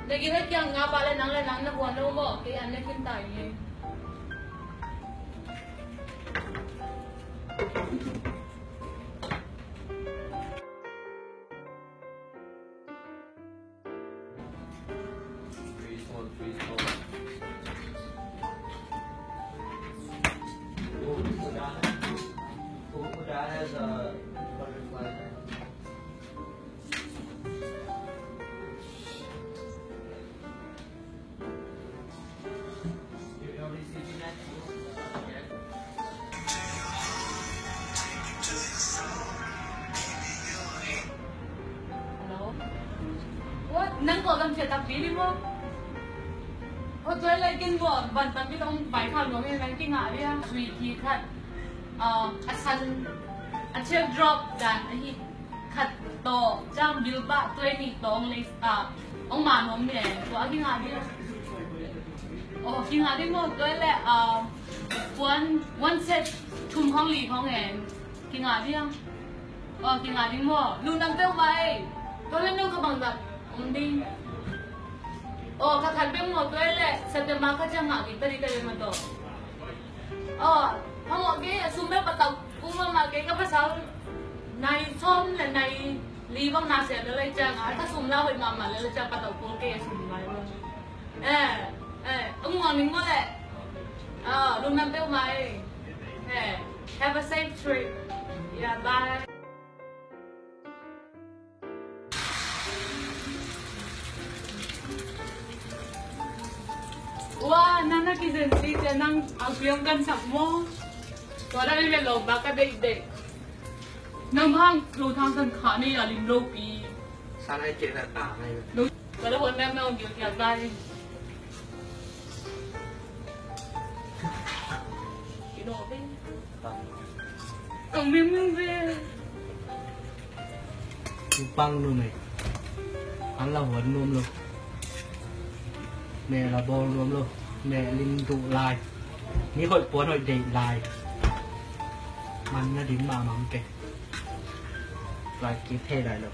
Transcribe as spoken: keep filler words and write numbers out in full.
Na gina kiang nga pa le nang le nang na huan lo maw, kei an na kin tai nge. Freeze hold, freeze hold. Oh, that has a butterfly. Hello? What? Nang ko gam sia takpi ni mo? Ko tuai lai kin mo ban tampi tong bai kha lo me nang ki nga dia. Sweet tea khat. Ah, a san a teardrop dan ahi. Khat tawh ciang bilbah tuai nih tawh hong lei, ah, hong man hong ne. Tua a kingah ding. Oh, kingah ding maw, tua leh, ah, puan one set thum hong li hong en. Kingah ding. Oh, kingah ding maw. Lungdam peuhmah ei. Tua leh nong ka bangzah om ding. Oh, ka khat bek maw, tua leh September ka ciang ngah kik ta ding ta leh maw tawh. Aw, hong awk kei a sum bek patauh kul mahmah kei ka pasal. Nai sawm le nai li bang na sia lel lai ciang a, ka sum la hoih mahmah lel lai ciang patauh kul kei a sum lai bang. Eh, eh, hong awk ning maw leh. Aw, lungdam peuhmah ei. Eh, have a safe trip. Yeah, bye. Ua, nang na kizen ci ciang nang a piang kan sak maw? Tua dah ni le lo ba ka deih deih. Nang hang lo thang san kha ni a lim lo pi. San ai kei na ta ngai. Lo, tua dah hon nang na ong gil kiang dai. Kino pi. Ang miming pi. Pang nuam ei. An la huan nuam lo. Meh la bawl nuam lo. Meh lim duh lai. Mi hoih puan hoih deih lai. Man na ding mahmah kei. Lai kip thei lai lo.